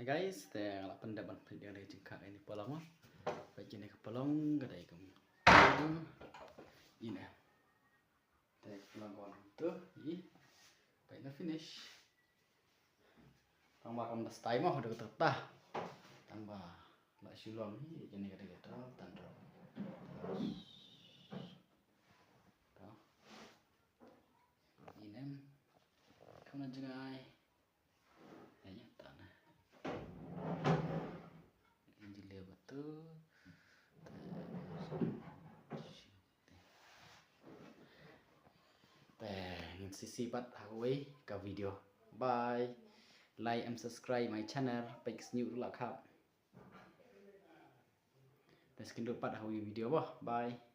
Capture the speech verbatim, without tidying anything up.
Guys, te la pyndep ban pynleit ïa ka jingkhang ïa kane ka palong. Peit kane ka palong ka dei kum ine. Te ka palong ka wan kumtu, i. Peit na finish. Tang ba kam da style mo da kata. Tang ba la shu long hi, kane ka dei ka dal, tang dal. Inem. Kam na jngai. Ïa, ïa, ta na. Ïa, jylliew batu. Te ngin sisi pat ha kawei ka video. Bye. Like and subscribe my channel. Peit ka snieh ruh la khap. Te sa kynduh pat ha kawei video bah. Bye.